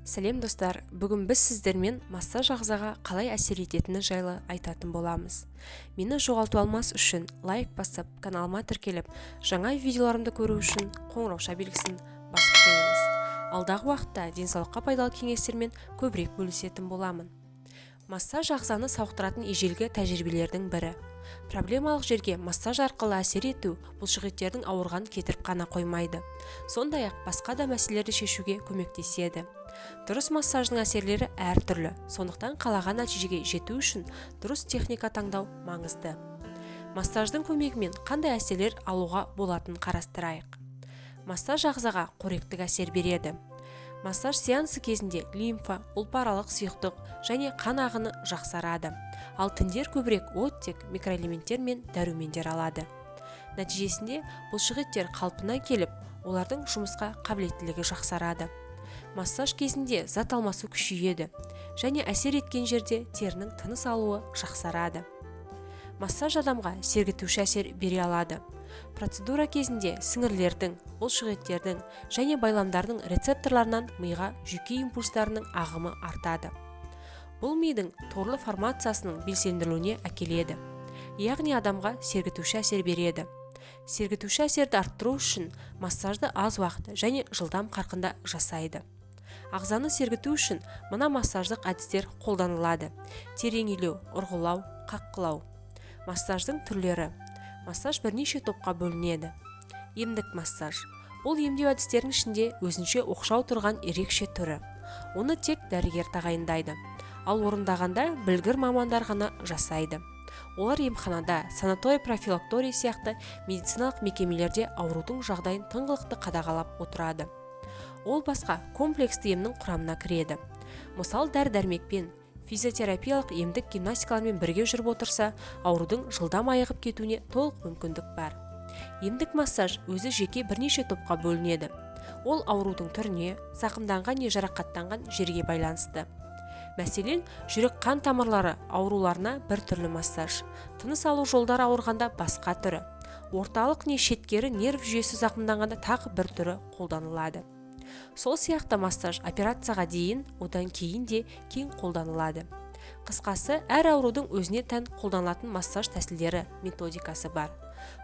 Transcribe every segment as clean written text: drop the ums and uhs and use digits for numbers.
Сәлем, достар! Бүгін біз сіздермен массаж ағзаға қалай әсер ететіні жайлы айтатын боламыз. Мені жоғалтып алмас үшін лайк басып, каналыма тіркеліп, жаңа видеоларымды көру үшін қоңырауша белгісін басып қойыңыз. Алдағы уақытта денсаулыққа пайдалы кеңестермен көбірек бөлісетін боламын. Массаж – ағзаны сауықтыратын ежелгі тәжірибелердің бірі. Проблемалық жерге массаж арқылы әсер ету бұлшықеттердің ауырғанын кетіріп қана қоймайды, сондай-ақ басқа да мәселелерді шешуге көмектеседі. Дұрыс массаждың әсерлері әртүрлі, сондықтан қалаған нәтижеге жету үшін дұрыс техника таңдау маңызды. Массаждың көмегімен қандай әсерлер алуға болатынын қарастырайық. Массаж ағзаға қоректік әсер береді. Массаж сеансы кезінде лимфа, ұлпааралық сұйықтық және қан ағыны жақсарады, ал тіндер көбірек оттек, микроэлементтер мен дәрумендер алады. Нәтижесінде бұлшықеттер қалпына келіп, олардың жұмысқа қабілеттілігі жақсарады. Массаж кезінде зат алмасу күшейеді және әсер еткен жерде терінің тыныс алуы жақсарады. Массаж адамға сергітуші әсер бере алады. Процедура кезінде сіңірлердің, бұлшықеттердің және байламдардың рецепторларынан миға жүйке импульстарының ағымы артады. Бұл мидың торлы формациясының белсендірілуіне әкеледі, яғни адамға сергітуші әсер береді. Сергітуші әсерді арттыру үшін массажды аз уақыт және жылдам қарқында жасайды. Ағзаны сергіту үшін мына массаждық әдістер қолданылады: терең илеу, ұрғылау, қаққылау. Массаждың түрлері. Массаж бірнеше топқа бөлінеді. Емдік массаж. Бұл емдеу әдістерінің ішінде өзінше оқшау тұрған ерекше түрі. Оны тек дәрігер тағайындайды, ал орындағанда білгір мамандар ғана жасайды. Олар емханада, санаторий, профилакторий сияқты медициналық мекемелерде аурудың жағдайын тыңғылықты қадағалап отырады. Ол басқа комплексті емнің құрамына кіреді. Мысалы, дәрі-дәрмекпен, физиотерапиялық, емдік гимнастикалармен бірге жүріп отырса, аурудың жылдам айығып кетуіне толық мүмкіндік бар. Емдік массаж өзі жеке бірнеше топқа бөлінеді. Ол аурудың түріне, зақымданған не жарақаттанған жерге байланысты. Мәселен, жүрек қан тамырлары ауруларына бір түрлі массаж, тыныс алу жолдары ауырғанда басқа түрі, орталық не шеткері нерв жүйесі зақымданғанда тағы бір түрі қолданылады. Сол сияқты массаж операцияға дейін, одан кейін де кең қолданылады. Қысқасы, әр аурудың өзіне тән қолданылатын массаж тәсілдері, методикасы бар.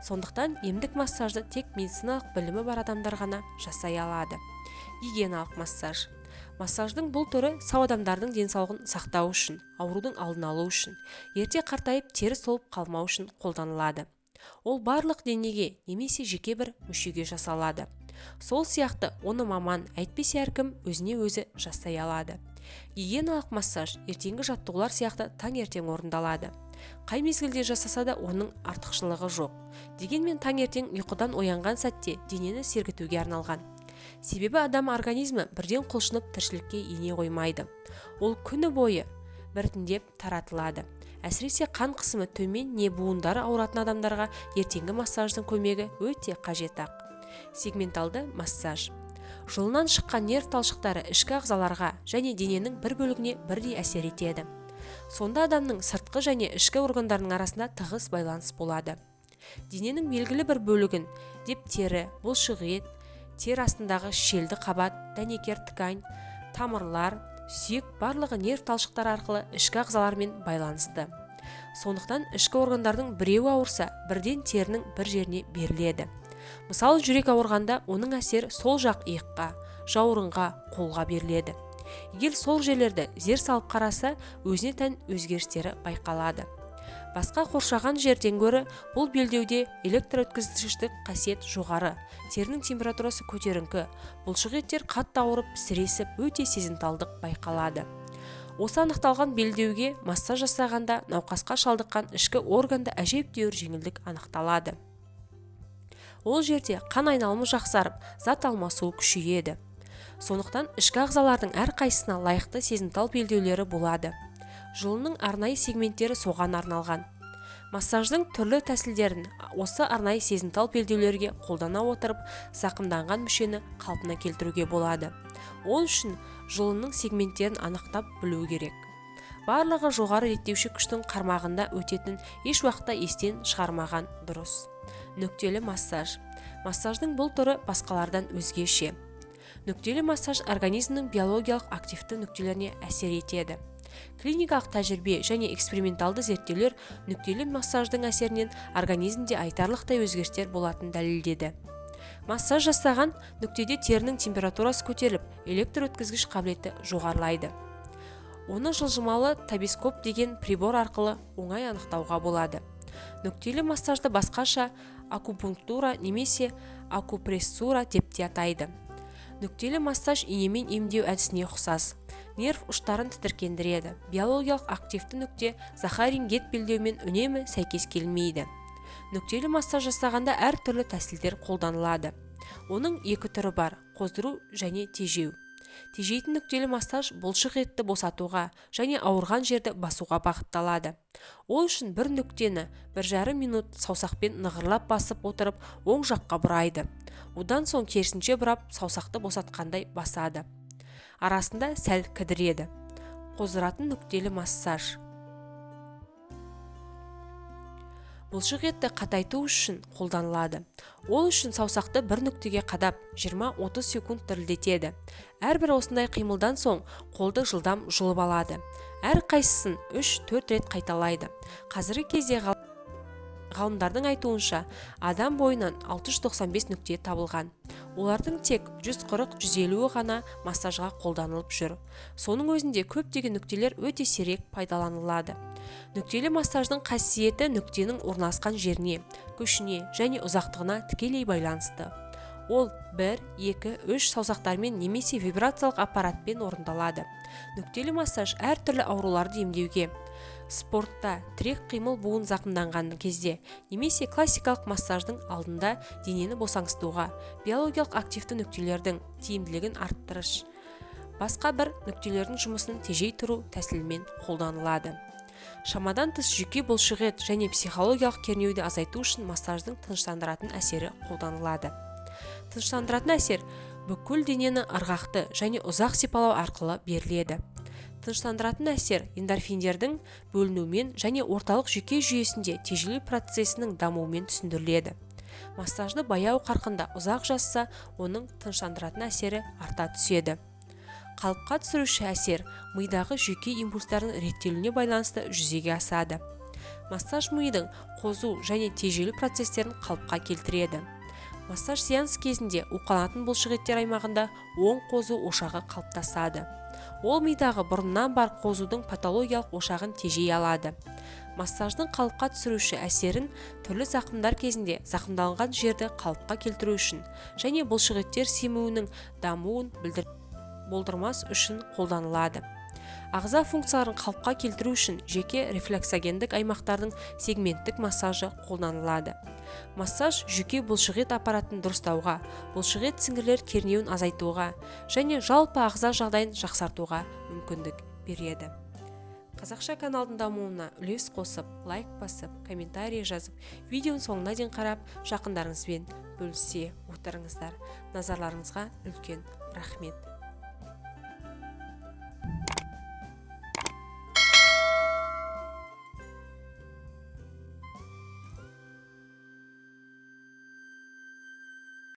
Сондықтан емдік массажды тек медициналық білімі бар адамдар ғана жасай алады. Гигиеналық массаж. Массаждың бұл түрі сау адамдардың денсаулығын сақтау үшін, аурудың алдын алу үшін, ерте қартайып, тері солып қалмау үшін қолданылады. Ол барлық денеге немесе жеке бір мүшеге жасалады. Сол сияқты оны маман, әйтпесе әркім өзіне өзі жасай алады. Гигиеналық массаж ертеңгі жаттығулар сияқты таңертең орындалады. Қай мезгілде жасаса да, оның артықшылығы жоқ. Дегенмен таңертең ұйқыдан оянған сәтте денені сергітуге арналған. Себебі адам организмі бірден құлшынып тіршілікке ене қоймайды. Ол күні бойы біртіндеп таратылады. Әсіресе қан қысымы төмен не буындары ауыратын адамдарға ертеңгі массаждың көмегі өте қажет ақ. Сегменталды массаж. Жұлыннан шыққан нерв талшықтары ішкі ағзаларға және дененің бір бөлігіне бірдей әсер етеді. Сонда адамның сыртқы және ішкі органдарының арасында тығыз байланыс болады. Дененің белгілі бір бөлігін деп тері, бұлшық ет, тері астындағы шелді қабат, дәнекер ткань, тамырлар, сүйек – барлығы нерв талшықтары арқылы ішкі ағзалармен байланысты. Сондықтан ішкі органдардың біреуі ауырса, бірден терінің бір жеріне беріледі. Мысалы, жүрек ауырғанда оның әсері сол жақ иыққа, жауырынға, қолға беріледі. Егер сол жерлерді зер салып қараса, өзіне тән өзгерістері байқалады. Басқа қоршаған жерден гөрі бұл белдеуде электрөткізгіштік қасиет жоғары, терінің температурасы көтеріңкі, бұлшық еттер қатты ауырып, сіресіп, өте сезімталдық байқалады. Осы анықталған белдеуге массаж жасағанда науқасқа шалдыққан ішкі органда әжептәуір жеңілдік анықталады. Ол жерде қан айналымы жақсарып, зат алмасуы күшейеді. Сондықтан ішкі ағзалардың әрқайсысына лайықты сезімтал белдеулері болады. Жұлынның арнайы сегменттері соған арналған. Массаждың түрлі тәсілдерін осы арнайы сезімтал белдеулерге қолдана отырып, зақымданған мүшені қалпына келтіруге болады. Ол үшін жұлынның сегменттерін анықтап білу керек. Барлығы жоғары реттеуші күштің қармағында өтетін еш уақытта естен шығармаған дұрыс. Нүктелі массаж. Массаждың бұл түрі басқалардан өзгеше. Нүктелі массаж организмнің биологиялық активті нүктелеріне әсер етеді. Клиникалық тәжірибе және эксперименталды зерттеулер нүктелі массаждың әсерінен организмде айтарлықтай өзгерістер болатынын дәлелдеді. Массаж жасаған нүктеде терінің температурасы көтеріліп, электр өткізгіш қабілеті жоғарылайды. Оны жылжымалы табископ деген прибор арқылы оңай анықтауға болады. Нүктелі массажды басқаша акупунктура немесе акупрессура деп те атайды. Нүктелі массаж инемен емдеу әдісіне ұқсас. Нерв ұштарын тітіркендіреді. Биологиялық активті нүкте Захарин-Гет белдеуімен үнемі сәйкес келмейді. Нүктелі массаж жасағанда әртүрлі тәсілдер қолданылады. Оның екі түрі бар: қоздыру және тежеу. Тежейтін нүктелі массаж бұлшық етті босатуға және ауырған жерді басуға бағытталады. Ол үшін бір нүктені 1,5 минут саусақпен нығырлап басып отырып, оң жаққа бұрайды. Одан соң керісінше бұрап, саусақты босатқандай басады. Арасында сәл кідіреді. Қоздыратын нүктелі массаж. Бұлшық етті қатайту үшін қолданылады. Ол үшін саусақты бір нүктеге қадап, 20-30 секунд дірілдетеді. Әрбір осындай қимылдан соң қолды жылдам жұлып алады. Әр қайсысын 3-4 рет қайталайды. Қазіргі кезде ғалымдардың айтуынша, адам бойынан 695 нүкте табылған. Олардың тек 140-150-і ғана массажға қолданылып жүр. Соның өзінде көптеген нүктелер өте сирек пайдаланылады. Нүктелі массаждың қасиеті нүктенің орналасқан жеріне, күшіне және ұзақтығына тікелей байланысты. Ол 1, 2, 3 саусақтармен немесе вибрациялық аппаратпен орындалады. Нүктелі массаж әртүрлі ауруларды емдеуге, спортта тірек қимыл буын зақымданған кезде немесе классикалық массаждың алдында денені босаңсытуға, биологиялық активті нүктелердің тиімділігін арттырыш, басқа бір нүктелердің жұмысын тежей тұру тәсілімен қолданылады. Шамадан тыс жүйке бұлшықет және психологиялық кернеуді азайту үшін массаждың тыныштандыратын әсері қолданылады. Тыныштандыратын әсер бүкіл денені ырғақты және ұзақ сипалау арқылы беріледі. Тыныштандыратын әсер эндорфиндердің бөлінуімен және орталық жүйке жүйесінде тежелу процесінің дамуымен түсіндіріледі. Массажды баяу қарқында ұзақ жасаса, оның тыныштандыратын әсері арта түседі. Қалыпқа түсіруші әсер мидағы жүйке импульстарының реттелуіне байланысты жүзеге асады. Массаж мидың қозу және тежелу процестерін қалыпқа келтіреді. Массаж сеанс кезінде уқаланатын бұлшықеттер аймағында оң қозу ошағы қалыптасады. Ол мидағы бұрыннан бар қозудың патологиялық ошағын тежей алады. Массаждың қалыпқа түсіруші әсерін түрлі зақымдар кезінде зақымдалған жерді қалыпқа келтіру үшін және бұлшықеттер семуінің дамуын болдырмас үшін қолданылады. Ағза функцияларын қалыпқа келтіру үшін жеке рефлексогендік аймақтардың сегменттік массажы қолданылады. Массаж жүйке бұлшықет аппаратын дұрыстауға, бұлшықет сіңірлер кернеуін азайтуға және жалпы ағза жағдайын жақсартуға мүмкіндік береді. Қазақша каналдың дамуына үлес қосып, лайк басып, комментарий жазып, видеоның соңына дейін қарап, жақындарыңызбен бөлісе отырыңыздар. Назарларыңызға үлкен рахмет.